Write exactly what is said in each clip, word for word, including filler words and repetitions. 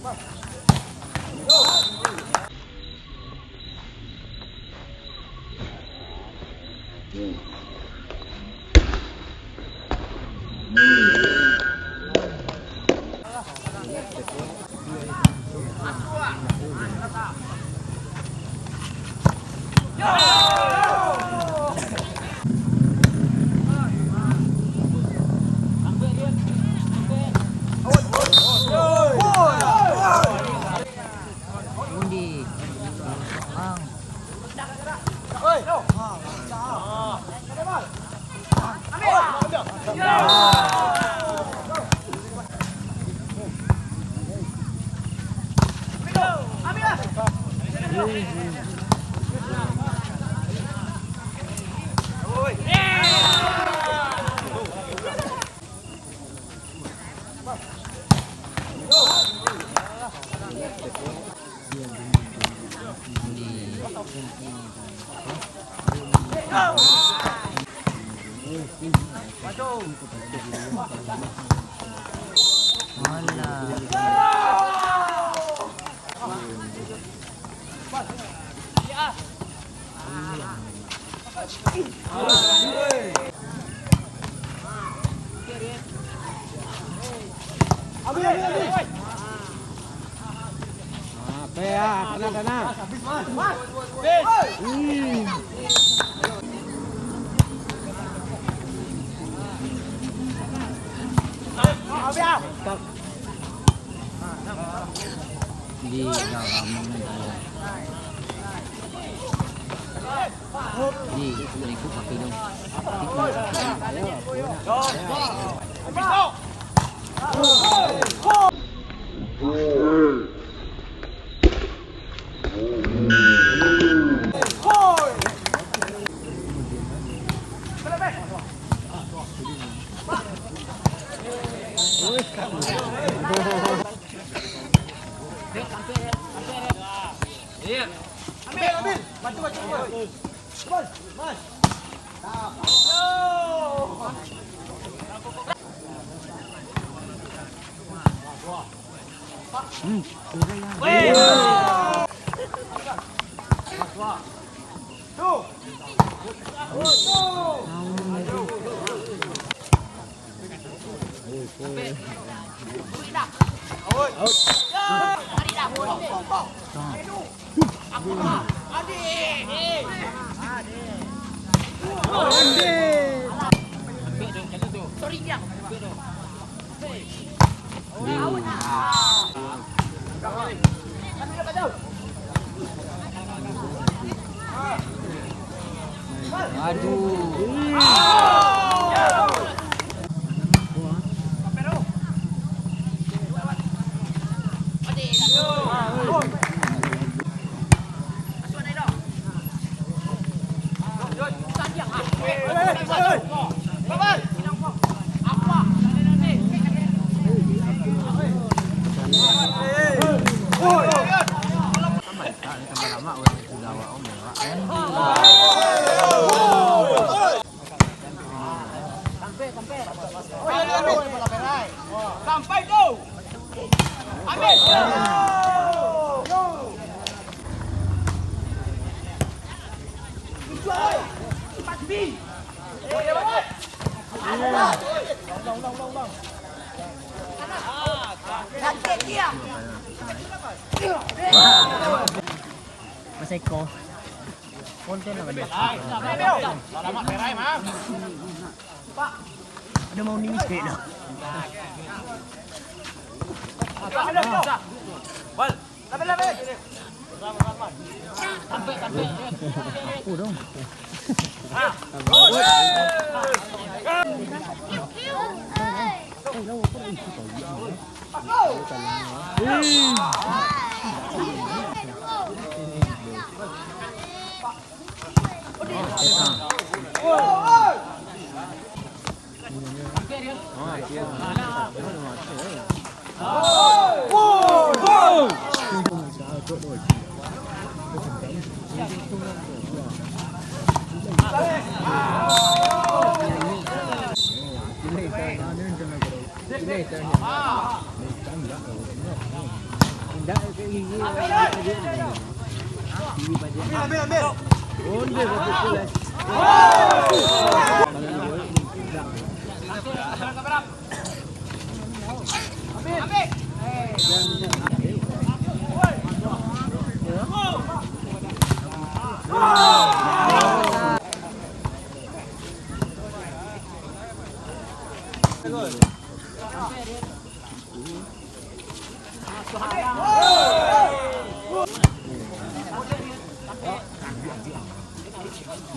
Di dalam. Di, ikut pakai dong. Ambil, ambil. Bantu, bantu, bantu. Mas, mas. Hmm. Weh. Tuh. Tuh. Aduh. Sampai tu. Ambil. Cepat, Bi. Mas Eko. Konten apa dia? Ada mau ni mistake dah. Aku dong.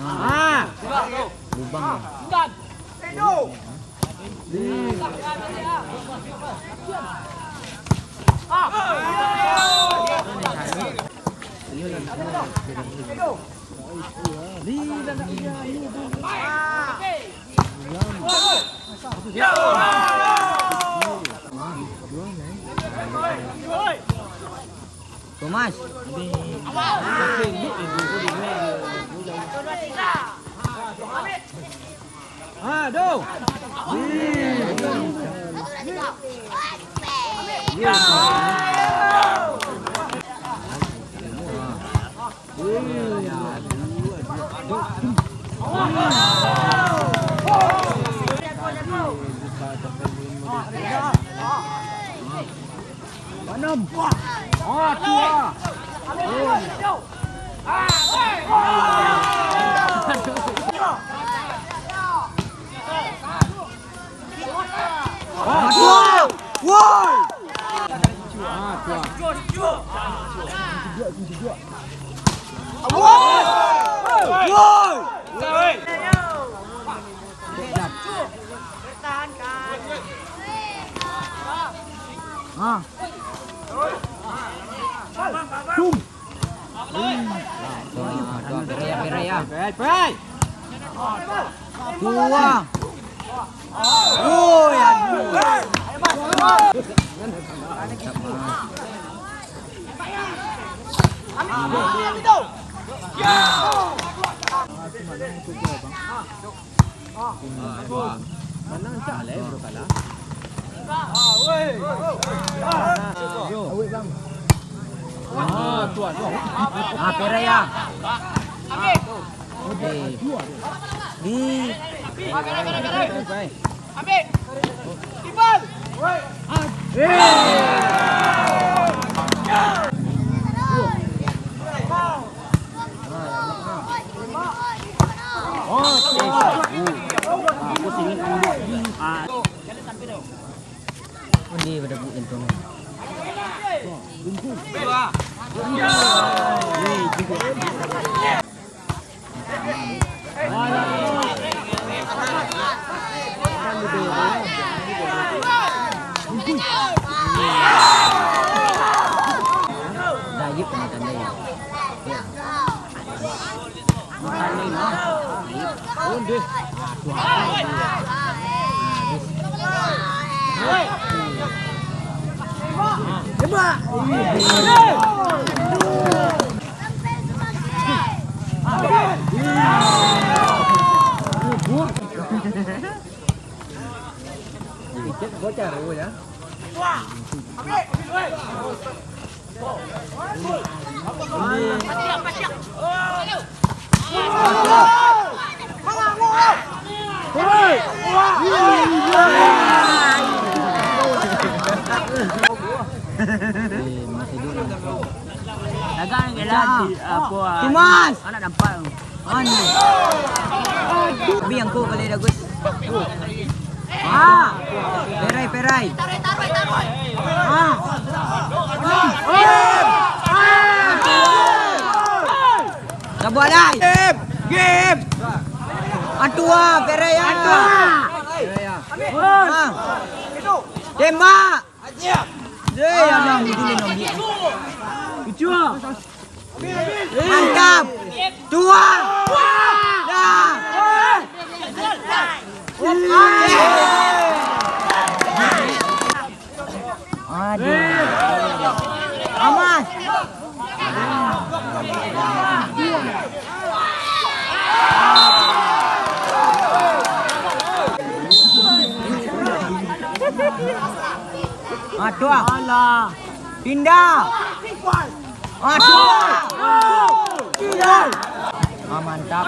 Ah, lubang. Thomas. Aduh. Anam. Ah, tua. Ah, tua. Woi. Ah, tua. Woi. Woi. Ah. Tum. Tua, tua, berai, berai, ah. Berai, berai. Tua. Oh, ya. Ah, perai ya. Di. Di. Undi pada bu intung. Dayuh kena tanda ya. Ya. Makan ni, nah. Dayuh. Oh, deh. Ah, tuh. Ah, deh. Tembak. Cek bocor ya. Dagang je lah. Apo, ah, Tumas. Anak nampak tu. Anu. Tapi yang kau boleh dah, Gus. Ah. Perai, perai. Ah. Sabar, Lai. Game. Game. Antua, perai ya. Antua. Ah. Tembak. Deh, alhamdulillah, ambiak. Mantap. Tua. Dah. Aduh. Amas. Aduh. Alah. Pindah. Aduh. Ah, mantap.